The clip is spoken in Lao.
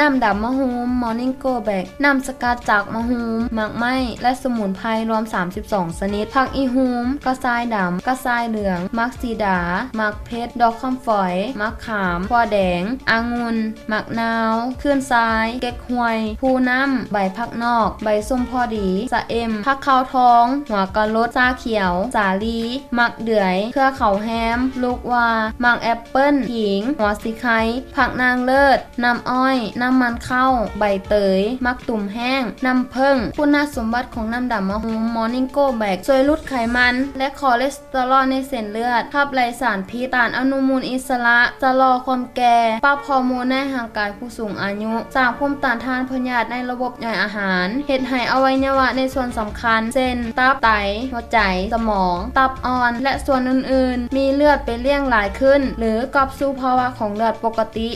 ນ້ຳດຳມະຮຸມ Morning Go Back ນ້ຳສະກັດຈາກມະຮຸມ, ໝາກໄມ້ ແລະ ສະໝຸນໄພລວມສາມສິບສອງຊະນິດ, ຜັກອີຮຸມ, ກະຊາຍດຳ, ກະຊາຍເຫຼືອງ, ໝາກສີດາ, ໝາກເຜັດ, ດອກຄຳຝອຍ, ໝາກຂາມ, ຖົ່ວແດງ, ອາງຸ່ນ, ໝາກນາວ, ຄື້ນຊາຍ, ເກັກຮວຍ, ພູນ້ຳ, ໃບຜັກນອກ, ໃບສົ້ມພໍດີ, ສະເອັມ, ຜັກເຂົ້າທອງ, ຫົວກະລົດ, ຊາຂຽວ, ສາລີ, ໝາກເດືອຍ, ເຄືອເຂົ້າແຮມ, ລູກວ່າ, ໝາກແອັບເປິ້ນ, ຂີງ, ຫົວສີໄຄ, ຜັກນາງເລີດ, ນ້ຳອ້ອຍ, ນ້ຳມັນເຂົ້າ, ໃບເຕີຍ, ໝາກຕຸ່ມແຫ້ງ, ນ້ຳເຜິ້ງ. ຄຸນນະສົມບັດຂອງນ້ຳດຳມະຮຸມ Morning Go Back ຊ່ວຍຫຼຸດໄຂມັນ ແລະ ຄໍເລສເຕີຣອນໃນເສັ້ນເລືອດ, ຂັບໄລ່ສານພິດ, ຕ້ານອະນຸມູນອິດສະຫຼະ, ຊະລໍຄວາມແກ່, ປັບຮໍໂມນໃນຮ່າງກາຍຜູ້ສູງອາຍຸ, ສ້າງພູມຕ້ານທານພະຍາດໃນລະບົບຍ່ອຍອາຫານ, ເຮັດໃຫ້ອະໄວຍະວະໃນສ່ວນສຳຄັນ ເຊັ່ນ ຕັບ, ໄຕ, ຫົວໃຈ, ສະໝອງ, ຕັບອ່ອນ ແລະ ສ່ວນອື່ນໆ ມີເລືອດໄປລ້ຽງຫຼາຍຂຶ້ນ ຫຼື ກັບສູ່ພາວະຂອງເລືອດປົກກະຕິ.